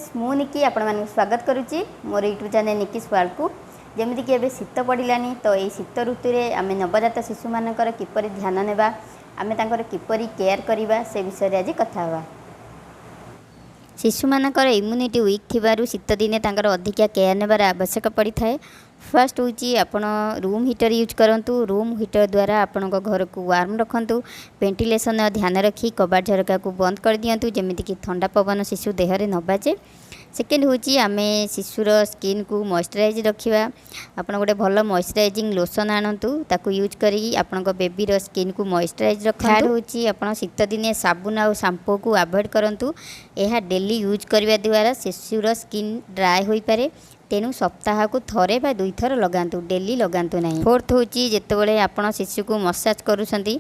Friends, ମୁଁ ନିକି ଆପଣମାନଙ୍କୁ ସ୍ୱାଗତ କରୁଛି ମୋର ୟୁଟ୍ୟୁବ୍ ଚ୍ୟାନେଲ୍ ନିକିସ୍ ୱାର୍ଲଡ଼କୁ। ଯେମିତିକି ଏବେ ଶୀତ ପଡ଼ିଲାଣି, ତ ଏଇ ଶୀତ ଋତୁରେ ଆମେ ନବଜାତ ଶିଶୁମାନଙ୍କର କିପରି ଧ୍ୟାନ ନେବା, ଆମେ ତାଙ୍କର କିପରି କେୟାର କରିବା, ସେ ବିଷୟରେ ଆଜି କଥା ହେବା। ଶିଶୁମାନଙ୍କର ଇମ୍ୟୁନିଟି ୱିକ୍ ଥିବାରୁ ଶୀତ ଦିନେ ତାଙ୍କର ଅଧିକା କେୟାର ନେବାର ଆବଶ୍ୟକ ପଡ଼ିଥାଏ। ଫାର୍ଷ୍ଟ ହେଉଛି, ଆପଣ ରୁମ୍ ହିଟର୍ ୟୁଜ୍ କରନ୍ତୁ। ରୁମ୍ ହିଟର୍ ଦ୍ୱାରା ଆପଣଙ୍କ ଘରକୁ ୱାର୍ମ ରଖନ୍ତୁ। ଭେଣ୍ଟିଲେସନ୍ର ଧ୍ୟାନ ରଖି କବାଟ ଝରକାକୁ ବନ୍ଦ କରିଦିଅନ୍ତୁ, ଯେମିତିକି ଥଣ୍ଡା ପବନ ଶିଶୁ ଦେହରେ ନ ବାଜେ। ସେକେଣ୍ଡ ହେଉଛି, ଆମେ ଶିଶୁର ସ୍କିନ୍କୁ ମଇଶ୍ଚରାଇଜ୍ ରଖିବା। ଆପଣ ଗୋଟେ ଭଲ ମଇଶ୍ଚରାଇଜିଂ ଲୋସନ୍ ଆଣନ୍ତୁ, ତାକୁ ୟୁଜ୍ କରିକି ଆପଣଙ୍କ ବେବିର ସ୍କିନ୍କୁ ମଇଶ୍ଚରାଇଜ୍ ରଖନ୍ତୁ। ଥାର୍ଡ଼ ହେଉଛି, ଆପଣ ଶୀତ ଦିନେ ସାବୁନ ଆଉ ସାମ୍ପୋକୁ ଆଭଏଡ଼ କରନ୍ତୁ। ଏହା ଡେଲି ୟୁଜ୍ କରିବା ଦ୍ୱାରା ଶିଶୁର ସ୍କିନ୍ ଡ୍ରାଏ ହୋଇପାରେ। ତେଣୁ ସପ୍ତାହକୁ ଥରେ ବା ଦୁଇଥର ଲଗାନ୍ତୁ, ଡେଲି ଲଗାନ୍ତୁ ନାହିଁ। ଫୋର୍ଥ ହେଉଛି, ଯେତେବେଳେ ଆପଣ ଶିଶୁକୁ ମସାଜ କରୁଛନ୍ତି,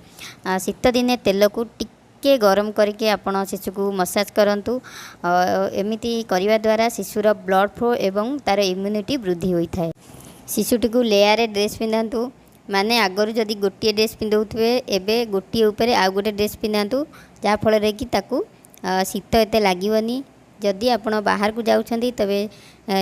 ଶୀତ ଦିନେ ତେଲକୁ ଟିକେ ଗରମ କରିକି ଆପଣ ଶିଶୁକୁ ମସାଜ କରନ୍ତୁ। ଏମିତି କରିବା ଦ୍ୱାରା ଶିଶୁର ବ୍ଲଡ଼ ଫ୍ଲୋ ଏବଂ ତା'ର ଇମ୍ୟୁନିଟି ବୃଦ୍ଧି ହୋଇଥାଏ। ଶିଶୁଟିକୁ ଲେୟାରରେ ଡ୍ରେସ୍ ପିନ୍ଧାନ୍ତୁ। ମାନେ ଆଗରୁ ଯଦି ଗୋଟିଏ ଡ୍ରେସ୍ ପିନ୍ଧଉଥିବେ, ଏବେ ଗୋଟିଏ ଉପରେ ଆଉ ଗୋଟେ ଡ୍ରେସ୍ ପିନ୍ଧାନ୍ତୁ, ଯାହାଫଳରେ କି ତାକୁ ଶୀତ ଏତେ ଲାଗିବନି। ଯଦି ଆପଣ ବାହାରକୁ ଯାଉଛନ୍ତି, ତେବେ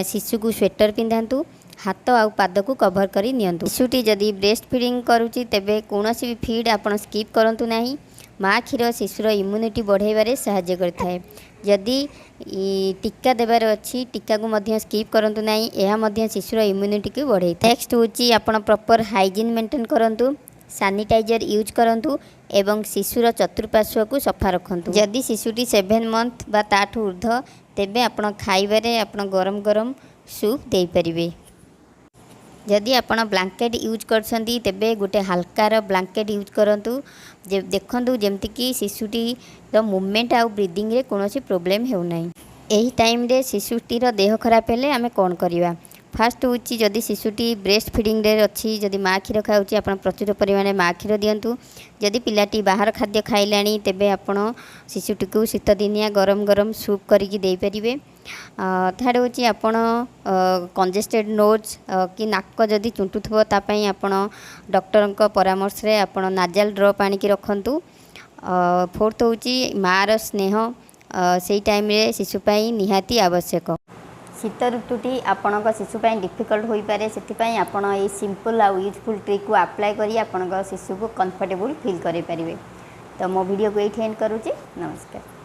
ଶିଶୁକୁ ସ୍ୱେଟର ପିନ୍ଧାନ୍ତୁ, ହାତ ଆଉ ପାଦକୁ କଭର କରି ନିଅନ୍ତୁ। ଶିଶୁଟି ଯଦି ବ୍ରେଷ୍ଟ ଫିଡ଼ିଂ କରୁଛି, ତେବେ କୌଣସି ବି ଫିଡ଼୍ ଆପଣ ସ୍କିପ୍ କରନ୍ତୁ ନାହିଁ। ମା କ୍ଷୀର ଶିଶୁର ଇମ୍ୟୁନିଟି ବଢ଼ାଇବାରେ ସାହାଯ୍ୟ କରିଥାଏ। ଯଦି ଟୀକା ଦେବାର ଅଛି, ଟୀକାକୁ ମଧ୍ୟ ସ୍କିପ୍ କରନ୍ତୁ ନାହିଁ। ଏହା ମଧ୍ୟ ଶିଶୁର ଇମ୍ୟୁନିଟିକୁ ବଢ଼ାଇଥାଏ। ନେକ୍ସଟ ହେଉଛି, ଆପଣ ପ୍ରପର୍ ହାଇଜିନ୍ ମେଣ୍ଟେନ୍ କରନ୍ତୁ, ସାନିଟାଇଜର୍ ୟୁଜ୍ କରନ୍ତୁ ଏବଂ ଶିଶୁର ଚତୁଃପାର୍ଶ୍ୱକୁ ସଫା ରଖନ୍ତୁ। ଯଦି ଶିଶୁଟି 7 ମନ୍ଥ ବା ତା'ଠୁ ଉର୍ଦ୍ଧ୍ୱ, ତେବେ ଆପଣ ଖାଇବାରେ ଆପଣ ଗରମ ଗରମ ସୁପ୍ ଦେଇପାରିବେ। ଯଦି ଆପଣ ବ୍ଲାଙ୍କେଟ୍ ୟୁଜ୍ କରୁଛନ୍ତି, ତେବେ ଗୋଟେ ହାଲକାର ବ୍ଲାଙ୍କେଟ୍ ୟୁଜ୍ କରନ୍ତୁ। ଦେଖନ୍ତୁ ଯେମିତିକି ଶିଶୁଟିର ମୁଭମେଣ୍ଟ ଆଉ ବ୍ରିଦିଂରେ କୌଣସି ପ୍ରୋବ୍ଲେମ୍ ହେଉନାହିଁ। ଏହି ଟାଇମ୍ରେ ଶିଶୁଟିର ଦେହ ଖରାପ ହେଲେ ଆମେ କ'ଣ କରିବା? ଫାର୍ଷ୍ଟ ହେଉଛି, ଯଦି ଶିଶୁଟି ବ୍ରେଷ୍ଟ ଫିଡ଼ିଂରେ ଅଛି, ଯଦି ମା କ୍ଷୀର ଖାଉଛି, ଆପଣ ପ୍ରଚୁର ପରିମାଣରେ ମା କ୍ଷୀର ଦିଅନ୍ତୁ। ଯଦି ପିଲାଟି ବାହାର ଖାଦ୍ୟ ଖାଇଲାଣି, ତେବେ ଆପଣ ଶିଶୁଟିକୁ ଶୀତ ଦିନିଆ ଗରମ ଗରମ ସୁପ୍ କରିକି ଦେଇପାରିବେ। ଥାର୍ଡ଼ ହେଉଛି, ଆପଣ କଞ୍ଜେଷ୍ଟେଡ଼ ନୋଜ୍ କି ନାକ ଯଦି ଚୁଣ୍ଟୁଥିବ, ତା ପାଇଁ ଆପଣ ଡକ୍ଟରଙ୍କ ପରାମର୍ଶରେ ଆପଣ ନାଜାଲ ଡ୍ରପ୍ ଆଣିକି ରଖନ୍ତୁ। ଫୋର୍ଥ ହେଉଛି, ମାଆର ସ୍ନେହ ସେଇ ଟାଇମ୍ରେ ଶିଶୁ ପାଇଁ ନିହାତି ଆବଶ୍ୟକ। ଶୀତ ଋତୁଟି ଆପଣଙ୍କ ଶିଶୁ ପାଇଁ ଡିଫିକଲ୍ଟ ହୋଇପାରେ। ସେଥିପାଇଁ ଆପଣ ଏଇ ସିମ୍ପଲ୍ ଆଉ ୟୁଜଫୁଲ୍ ଟ୍ରିକ୍କୁ ଆପ୍ଲାଏ କରି ଆପଣଙ୍କ ଶିଶୁକୁ କମ୍ଫର୍ଟେବୁଲ୍ ଫିଲ୍ କରାଇପାରିବେ। ତ ମୋ ଭିଡ଼ିଓକୁ ଏଇଠି ଏଣ୍ଡ କରୁଛି। ନମସ୍କାର।